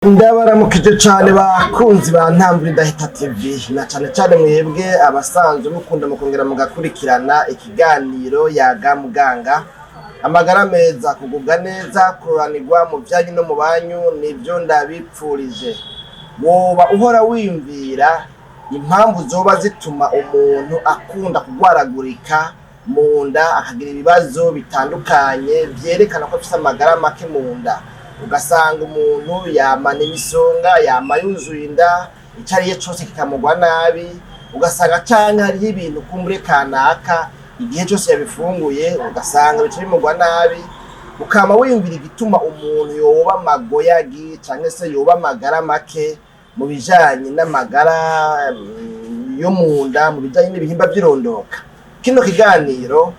Ndabaramukije cane bakunzi ba Ntambwe Idahita TV, na cane cane mwebwe abasanzwe mukunda mukongera mugakurikirana ikiganiro Yaga Muganga. Amagara meza, kugubwa neza, kuroranirwa mu vyanyu no mu banyu nivyo ndabipfurije. Woba uhora wiyumvira impamvu zoba zituma umuntu akunda kugwaragurika mu nda, akagira ibibazo bitandukanye vyerekana ko afise amagara make mu nda, ugasanga umuntu yamana imisonga, yama yuzuye inda, ico ariye cose kikamugwa nabi, ugasanga canke hariho ibintu kumbure kanaka igihe cose yabifunguye ugasanga bica bimugwa nabi, ukama wiyumvira igituma umuntu yoba magoyagi canke se yoba amagara make mu bijanye n'amagara yo mu nda, mu bijanye n'ibihimba vy'irondoka. Kino kiganiro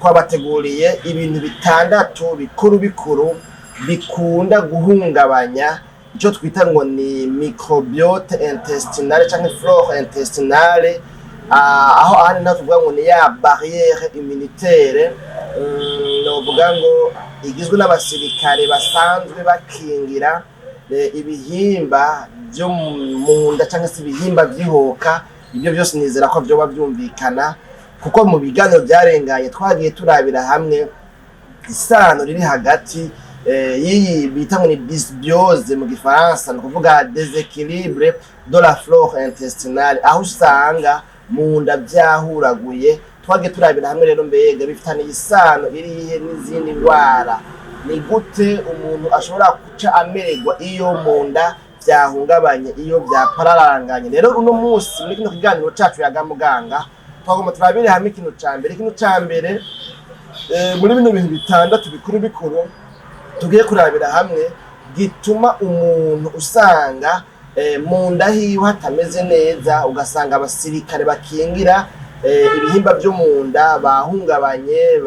twabateguriye ibintu bitandatu bikuru bikuru bikunda guhungabanya ico twita ngo ni microbiote intestinale canke flore intestinale, aho ahandi naho tuvuga ngo ni ya barrière immunitaire, novuga ngo igizwe n'abasirikare basanzwe bakingira ibihimba vyo mu nda canke se ibihimba vy'ihoka. Ibyo byose nizera ko vyoba vyumvikana, kuko mu biganiro vyarenganye twagiye turabira hamwe isano riri hagati y'iyi bita ngo ni dysbiose mu gifaransa, ni ukuvuga déséquilibre de la flore intestinale, aho usanga mu nda vyahuraguye. Twagiye turabira hamwe rero mbega bifitaniye isano irihe n'izindi ndwara, ni gute umuntu ashobora guca amererwa iyo mu nda vyahungabanye, iyo vyapararanganye. Rero uno munsi muri kino kiganiro cacu Yaga Muganga twagomba turabire hamwe ikintu ca mbere. Ikintu ca mbere muri bino bintu bitandatu bikuru bikuru tugiye kurabira hamwe gituma umuntu usanga mu nda hiwe hatameze neza, ugasanga abasirikare bakingira ibihimba vyo mu nda bahungabanye,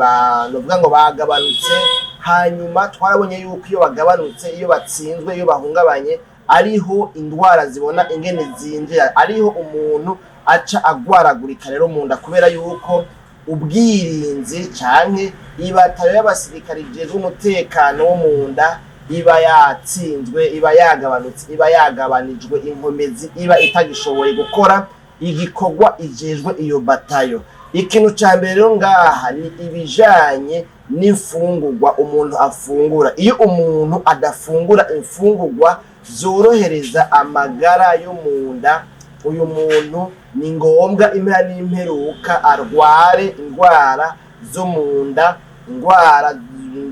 novuga ngo bagabanutse. Hanyuma twarabonye yuko iyo bagabanutse, iyo batsinzwe, iyo bahungabanye, ariho indwara zibona ingene zinjira, ariho umuntu aca agwaragurika rero mu nda, kubera yuko ubwirinzi canke ibatayo y'abasirikare ijejwe umutekano wo mu nda iba yatsinzwe, iba yagabanutse, iba yagabanijwe inkomezi, iba itagishoboye gukora igikorwa ijejwe iyo batayo. Ikintu ca mbere rero ngaha ni ibijanye n'imfungurwa umuntu afungura. Iyo umuntu adafungura imfungurwa zorohereza amagara yo mu nda, uyu muntu ni ngombwa impera n'imperuka arware indwara zo mu nda, indwara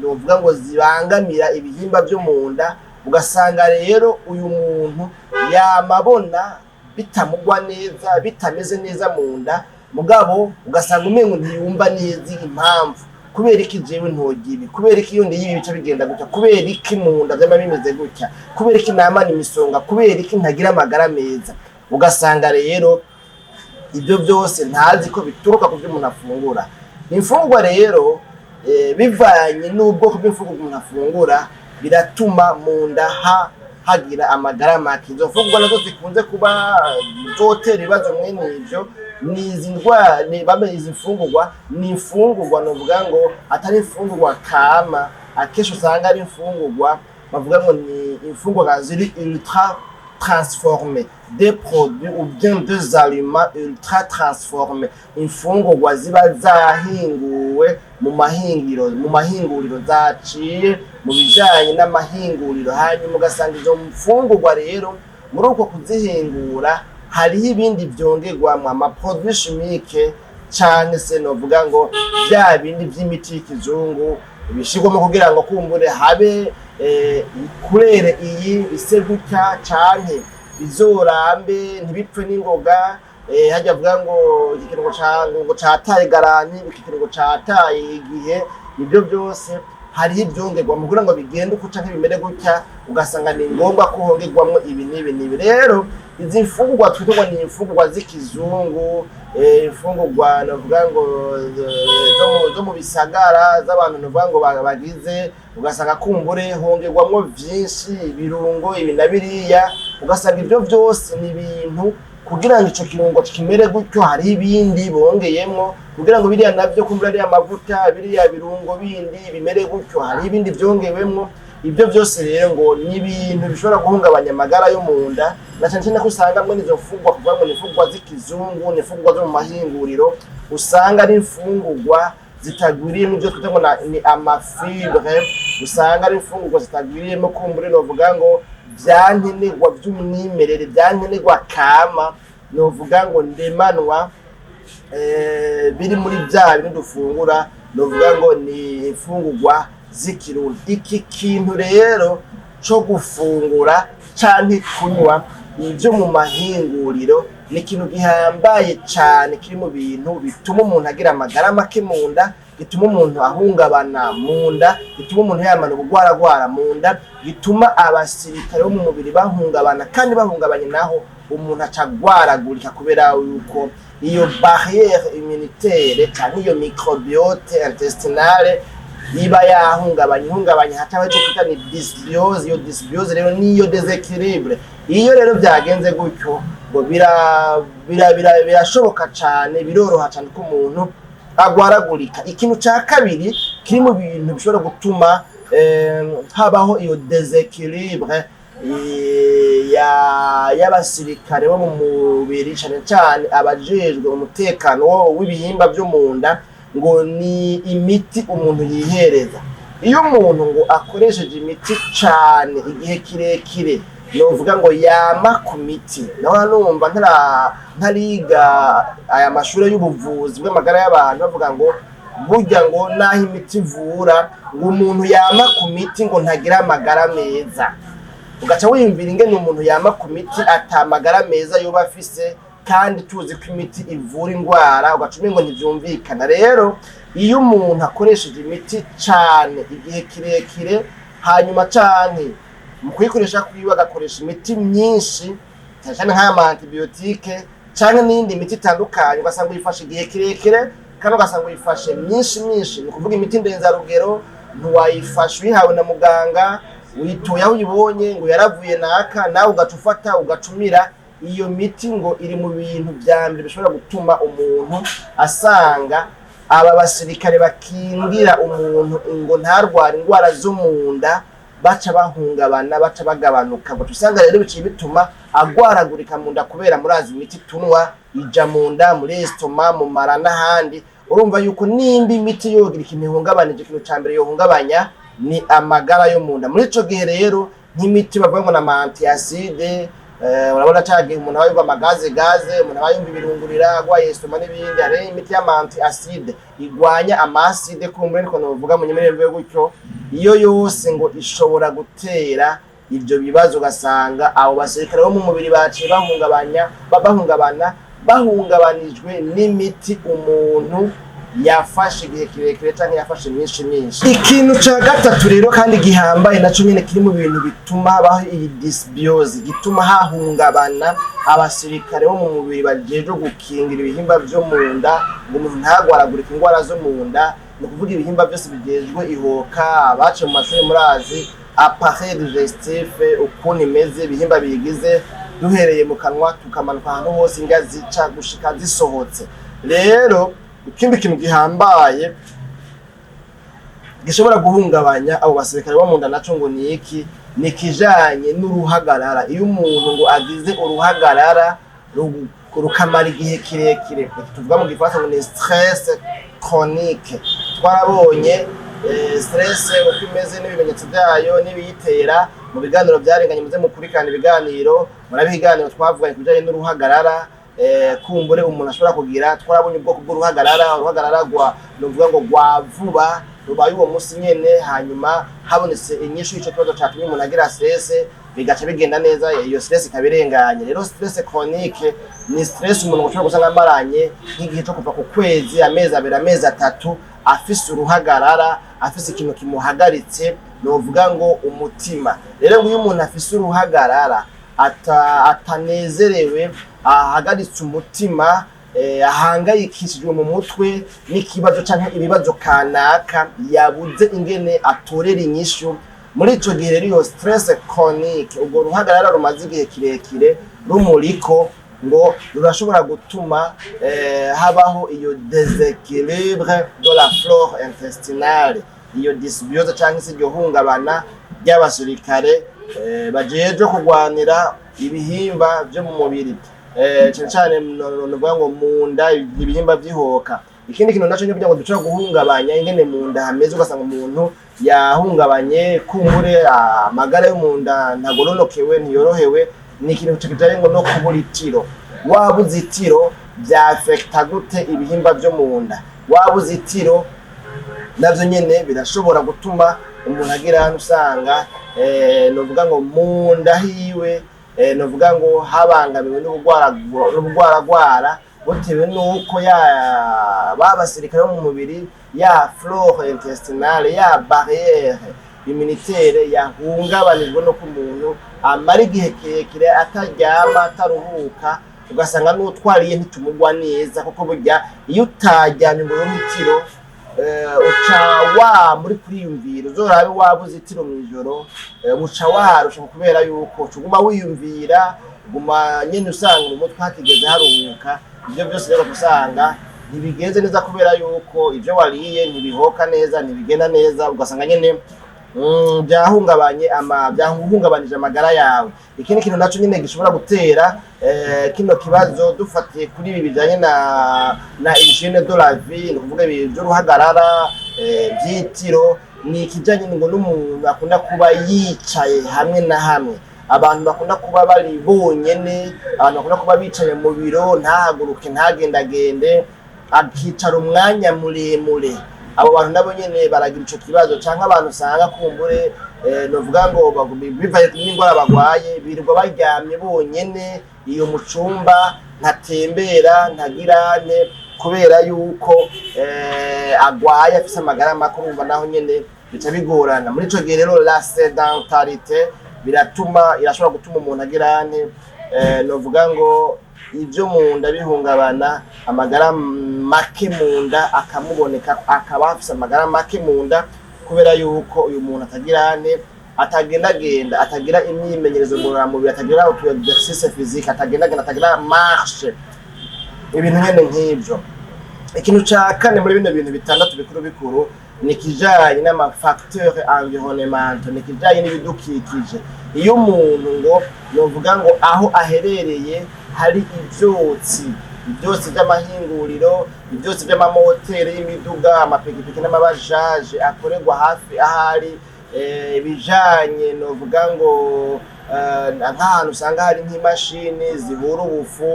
novuga ngo zibangamira ibihimba vyo mu nda. Ugasanga rero uyu muntu yamabona bitamugwa neza, bitameze neza mu nda, mugabo ugasanga umengo ntiyumva neza impamvu: kubera iki jewe ntorya ibi? Kubera iki iyo ndiye ibi bica bigenda gutya? Kubera iki mu nda vyama bimeze gutya? Kubera iki namana imisonga? Kubera iki ntagira amagara meza? Ugasanga rero ibyo byose ntazi ko bituruka ku byo umuntu afungura. Imfungurwa rero, bivanye n'ubwoko bw'imfungurwa umuntu afungura, biratuma mu nda hagira amagara make. Izo mfungurwa nazo zikunze kuba zotera ibibazo mwene ivyo ni izi ndwara, ni bamwe izi mfungurwa ni imfungurwa novuga ngo atari imfungurwa kama, akenshi usanga ari imfungurwa bavuga ngo ni imfungurwa ziri ultra transformés, des produits ou bien des aliments ultra transformés, imfungurwa ziba zahinguwe mu mahinguriro, zaciye mu bijanye n'amahinguriro. Hanyuma ugasanga izo mfungurwa rero muri uko kuzihingura hariho ibindi vyongerwamwo, ama produits chimiques, canke se novuga ngo vya bindi vy'imiti y'ikizungu bishirwamo kugira ngo kumbure habe kurere iyi bise gutya canke bizorambe, ntibipfe n'ingoga. Harya avuga ngo iki kintu ngo cataye garantie, iki kintu ngo cataye igihe, ibyo byose hariho ivyongerwa mu kugira ngo bigende uko canke bimere gutya. Ugasanga ni ngombwa ko hongerwamwo ibi n'ibi n'ibi. Rero izi mfungurwa twita ngo ni imfungurwa z'ikizungu, imfungurwa novuga ngo zo mu bisagara z'abantu novuga ngo bagize, ugasanga kumbure hongerwamwo vyinshi, ibirungo ibi na biriya. Ugasanga ivyo vyose ni ibintu kugira ngo ico kirungo kimere gutyo hariho ibindi bongeyemwo, kugira ngo biriya navyo kumbura ariya mavuta, biriya birungo bindi bimere gutyo, hariho ibindi vyongewemwo. Ibyo byose rero ngo ni ibintu bishobora guhungabanya amagara yo mu nda, na cyane cyane ko usanga mwene izo mfungurwa, kuvuga ngo ni imfungurwa z'ikizungu, ni imfungurwa zo mu mahinguriro, usanga ari imfungurwa zitagwiriyemo ibyo twita ngo ni ama fibres, usanga ari imfungurwa zitagwiriyemo kumbure novuga ngo vyankenerwa vy'umwimerere, vyankenerwa kama, novuga ngo ndemanwa, biri muri bya bintu dufungura, novuga ngo ni imfungurwa z'ikirundi. Iki kintu rero co gufungura canke kunywa ibyo mu mahinguriro ni ikintu gihambaye cane, kiri mu bintu bituma umuntu agira amagara make mu nda, gituma umuntu ahungabana mu nda, gituma umuntu yamana ubugwaragwara mu nda, gituma abasirikare bo mu mubiri bahungabana, kandi bahungabanye naho umuntu aca agwaragurika, kubera yuko iyo barrière immunitaire canke iyo microbiote intestinale iba yahungabanye. Ihungabanye hataba icyo twita ni dysbiose. Iyo dysbiose rero niyo déséquilibre. Iyo rero byagenze gutyo, ngo birashoboka cane, biroroha cane ko umuntu agwaragurika. Ikintu ca kabiri kiri mu bintu bishobora gutuma habaho iyo déséquilibre y'abasirikare bo mu mubiri, cane cane abajejwe umutekano w'ibihimba vyo mu nda, ngo ni imiti umuntu yihereza. Iyo umuntu ngo akoresheje imiti cane igihe kirekire, novuga ngo yama ku miti, naho numva ntariga aya mashuri y'ubuvuzi bw'amagara y'abantu, bavuga ngo burya ngo naho imiti ivura, ngo umuntu yama ku miti ngo ntagira amagara meza. Ugaca wiyumvira ingene umuntu yama ku miti atamagara meza yoba afise, kandi tuzi ko imiti ivura indwara, ugaca umengo ntivyumvikana. Rero iyo umuntu akoresheje imiti cane igihe kirekire, hanyuma canke mu kuyikoresha kwiwe agakoresha imiti myinshi, cyane cyane nk'ama antibiotiques canke n'iyindi miti itandukanye, ugasanga uyifashe igihe kirekire kandi ugasanga uyifashe myinshi myinshi, ni ukuvuga imiti ndenzarugero, ntiwayifashe uyihawe na muganga, uyitoye aho uyibonye ngo yaravuye naka, nawe ugaca ufata ugacumira iyo miti, ngo iri mu bintu vya mbere bishobora gutuma umuntu asanga aba basirikare bakingira umuntu ngo ntarware indwara zo mu nda baca bahungabana, baca bagabanuka. Ngo usanga rero biciye bituma agwaragurika mu nda, kubera murazi imiti tunywa ija mu nda, muri estomac, mu mara n'ahandi. Urumva yuko nimba imiti yogira ikintu ihungabanije, ikintu ca mbere yohungabanya ni amagara yo mu nda. Muri ico gihe rero nk'imiti bavuga ngo na antiacide, urabona ca gihe umuntu aba yumva ama gaz gaz, umuntu aba yumva ibirungurira, agwaye estomac n'ibindi, hariho imiti y'ama antiacide igwanya ama acides, kumbure niko novuga mu nyemerere gutyo. Iyo yose ngo ishobora gutera ivyo bibazo, ugasanga abo basirikare bo mu mubiri baciye bahungabanya, bahungabana, bahungabanijwe n'imiti umuntu yafashe igihe kirekire canke yafashe myinshi myinshi. Ikintu ca gatatu rero kandi gihambaye, naco nyene kiri mu bintu bituma habaho iyi dysbiose, gituma hahungabana abasirikare bo mu mubiri bajejwe gukingira ibihimba vyo mu nda ngo umuntu ntagwaragurike indwara zo mu nda, ni ukuvuga ibihimba byose bijejwe ihoka. Abaciye mu mashuri murazi appareil digestif ukuntu imeze, ibihimba biyigize, duhereye mu kanwa tukamanuka ahantu hose indya zica gushika zisohotse. Rero ikindi kintu gihambaye gishobora guhungabanya abo basirikare bo mu nda naco ngo ni iki? Ni ikijanye n'uruhagarara. Iyo umuntu ngo agize uruhagarara rukamara igihe kirekire, tuvuga mu gifaransa ngo ni stress chronique. Twarabonye stress uko imeze n'ibimenyetso byayo n'ibiyitera mu biganiro byarenganye. Muze mukurikirana ibiganiro, murabe ibiganiro twavuganye ku bijanye n'uruhagarara, kumbure umuntu ashobora kugira. Twarabonye ubwoko bw'uruhagarara, uruhagarara rwa nuvuga ngo rwa vuba, rubaye uwo munsi nyene, hanyuma habonetse inyishu y'ico kibazo catumye umuntu agira stress, bigaca bigenda neza, iyo stress ikaba irenganye. Rero stress chronique ni stress umuntu ashobora gusanga amaranye nk'igihe cyo kuva ku kwezi, amezi 2, amezi 3, afise uruhagarara, afise ikintu kimuhagaritse, novuga ngo umutima. Rero ngo iyo umuntu afise uruhagarara, atanezerewe, ahagaritse umutima, ahangayikishijwe mu mutwe n'ikibazo canke ibibazo kanaka yabuze ingene atorera inyishu, muri ico gihe rero iyo stress chronique, ubwo ruhagarara rumaze igihe kirekire rumuriko, ngo rurashobora gutuma habaho iyo déséquilibre de la flore intestinale, iyo dysbiose canke se iryo hungabana. ry'abasirikare bajejwe kurwanira ibihimba vyo mu mubiri, cane cane novuga ngo mu nda, ibihimba vy'ihoka. Ikindi kintu naco ni kugira ngo dushobora guhungabanya ingene mu nda hameze, ugasanga umuntu yahungabanye, kumbure amagara yo mu nda ntagororokewe, ntiyorohewe. Ni ikintu kijanye ngo no kubura itiro. Wabuze itiro, vyafekta gute ibihimba vyo mu nda? Wabuze itiro, navyo nyene birashobora gutuma umuntu agira hano usanga novuga ngo mu nda hiwe novuga ngo habangamiwe n'ubugwaragwara, butewe n'uko ya ba basirikare bo mu mubiri, ya flore intestinale, ya barrière immunitaire yahungabanijwe no ku muntu amara igihe kirekire ataryama, ataruhuka, ugasanga n'utwariye ntitumugwa neza, kuko burya iyo utaryamye ngo uronke itiro, uca wa muri kuriyumvira. Uzorabe wabuze itiro mw'ijoro, uca warusha, kubera yuko uca uguma wiyumvira, uguma nyene usanga mu mutwe hatigeze haruhuka. Ivyo byose rero usanga ntibigenze neza, kubera yuko ivyo wariye ntibihoka neza, ntibigenda neza, ugasanga nyene byahungabanye ama byahungabanije amagara yawe. Ikindi kintu naco nyene gishobora gutera kino kibazo, dufatiye kuri ibi bijanye na hygiène de la vie, ni ukuvuga ibi by'uruhagarara, vy'itiro, ni ikijanye ngo n'umuntu akunda kuba yicaye hamwe na hamwe, abantu bakunda kuba bari bonyene, abantu bakunda kuba bicaye mu biro, ntahaguruke, ntagendagende, akicara umwanya muremure. Abo bantu nabo nyene baragira ico kibazo. Canke abantu usanga kumbure novuga ngo bivaye n'ingwara bagwaye, birirwa baryamye bonyene iyo mu cumba, ntatembera, ntagirane, kubera yuko agwaye, afise amagara make. Urumva naho nyene bica bigorana. Muri ico gihe rero, la sédentarité biratuma, irashobora gutuma umuntu agirane novuga ngo ibyo mu nda bihungabana, amagara make mu nda akamuboneka, akaba afise amagara make mu nda, kubera yuko uyu muntu atagirane, atagendagenda, atagira imyimenyerezo ngororamubiri, atagira utu exercice physique, atagendagenda, atagira marche, ibintu nyene nk'ivyo. Ikintu ca kane muri bino bintu bitandatu bikuru bikuru ni ikijanye n'ama facteur environnementaux, ni ikijanye n'ibidukikije. Iyo umuntu ngo novuga ngo aho aherereye hari ivyotsi, ivyotsi vy'amahinguriro, ivyotsi vy'amamoteri y'imiduga, amapikipiki n'amabajaje akorerwa hafi ahari, ibijanye novuga ngo nk'ahantu usanga hari nk'imashini zihura ubufu,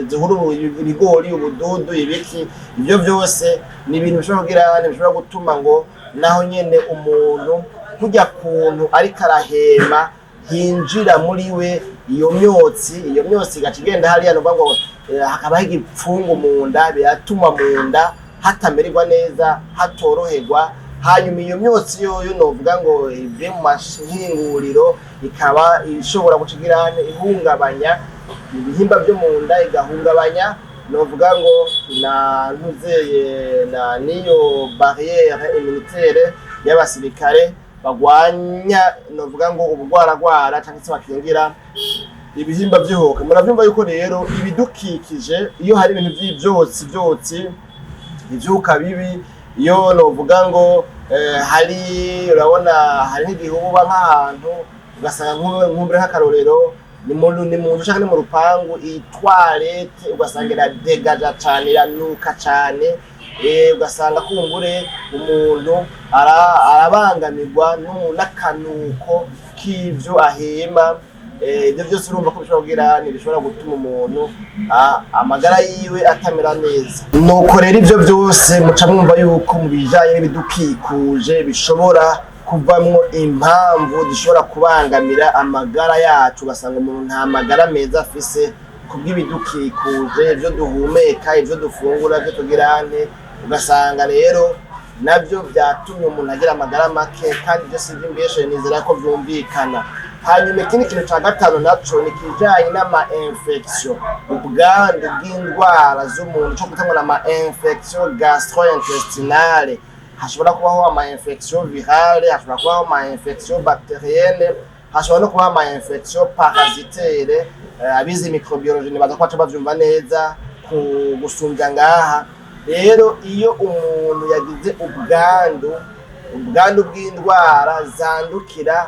zihura ibigori, ubududu, ibiki, ivyo vyose ni ibintu bishobora kugira, bishobora gutuma ngo naho nyene umuntu kurya kuntu ariko arahema hinjira muri we iyo myotsi, iyo myotsi igaca igenda hariya, nukuvuga ngo hakabaho igipfungu mu nda, biratuma mu nda hatamererwa neza, hatoroherwa. Hanyuma iyo myotsi yoyo novuga ngo ive mu mahinguriro ikaba ishobora guca igira ihungabanya ibihimba byo mu nda, igahungabanya novuga ngo na ntuzeye na niyo barrière immunitaire y'abasirikare bagwanya novuga ngo ubugwaragwara cyangwa se bakingira ibihimba by'ihoka. Muravyumva yuko rero ibidukikije, iyo hari ibintu vy'ivyotsi vyotsi, ivyuka bibi, iyo novuga ngo hari, urabona hari nk'igihe uba nk'ahantu ugasanga nkumbure nk'akarorero ni mu nzu canke ni mu rupangu, i toilette ugasanga iradegaja cane, iranuka cane, ugasanga kumbure umuntu arabangamirwa n'akanuko k'ivyo ahema. Ibyo byose urumva ko bishobora kugira, bishobora gutuma umuntu amagara yiwe atamera neza. Nuko rero ibyo byose muca mwumva yuko mu bijanye n'ibidukikuje bishobora kuvamwo impamvu zishobora kubangamira amagara yacu, ugasanga umuntu nta magara meza afise kubw'ibidukikuje, ibyo duhumeka, ibyo dufungura, ibyo tugirane, ugasanga rero nabyo byatumye umuntu agira amagara make. Kandi ibyo si iby'imbeshe, nizera ko byumvikana. Hanyuma ikindi kintu cya gatanu naco ni ikijanye n'ama infection, ubwandu bw'indwara z'umuntu, cyo kwita ngo n'ama infection gastro-intestinale. Hashobora kubaho ama infection virale, hashobora kubaho ama infection bactérienne, hashobora no kubaho ama infection parasitaire. Abize microbiologie nibaza ko baca bavyumva neza ku gusumbya ngaha. Rero iyo umuntu yagize ubwandu Ubwandu bw'indwara zandukira,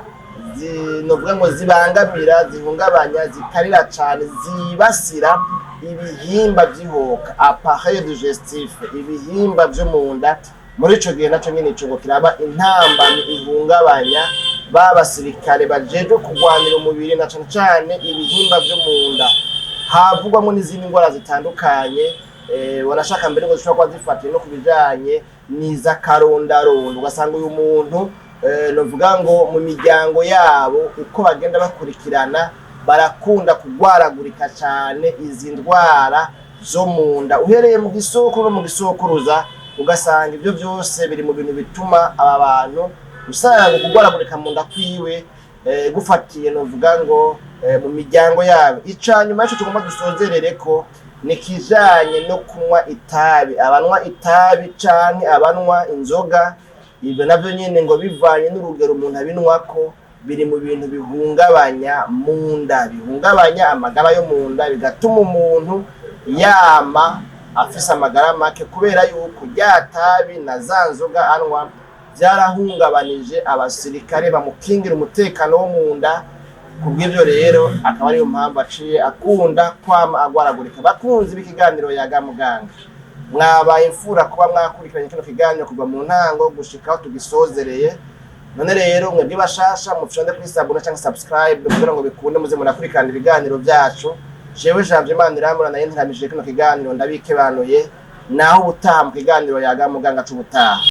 novuga ngo zibangamira, zihungabanya, zikarira cane, zibasira ibihimba vy'ihoka, appareil digestif, ibihimba vyo mu nda. Muri ico gihe naco nyene ico ngo kiraba intambamyi ihungabanya ba basirikare bajejwe kurwanira umubiri, na cane cane ibihimba vyo mu nda. Havugwamo n'izindi ndwara zitandukanye, wanashaka mbere ngo zishobora kuba zifatiye no ku bijanye n'iz'akarondarondo. Ugasanga uyu muntu, novuga ngo mu miryango yabo uko bagenda bakurikirana barakunda kugwaragurika cane izi ndwara zo mu nda, uhereye mu gisokuru no mu gisokuruza. Ugasanga ibyo byose biri mu bintu bituma aba bantu usanga kugwaragurika mu nda kwiwe gufatiye, novuga ngo, mu miryango yabo. Ica nyuma yaco tugomba dusozerere ko ni kijanye no kunywa itabi, abanywa itabi canke abanywa inzoga. Ibyo navyo nyene ngo bivanye n'urugero umuntu abinwako, biri mu bintu bihungabanya mu nda, bihungabanya amagara yo mu nda, bigatuma umuntu yama afise amagara make, kubera yuko rya tabi na za nzoga anywa byarahungabanije abasirikare bamukingira umutekano wo mu nda. Kubw'ibyo rero akaba ariyo mpamvu aciye akunda kwama agwaragurika. Bakunzi b'ikiganiro Yaga Muganga, mwabaye imfura kuba mwakurikiranye kino kiganiro kuva mu ntango gushika aho tugisozereye. None rero mwebwe bashasha, mufyonde kuri s'abonner cyangwa subscribe kugira ngo bikunde muze murakurikirana ibiganiro byacu. Jewe Janvier Manirambona nayo ntiramije kino kiganiro, ndabikebanuye. Naho ubutaha mu kiganiro Yaga Muganga c'ubutaha.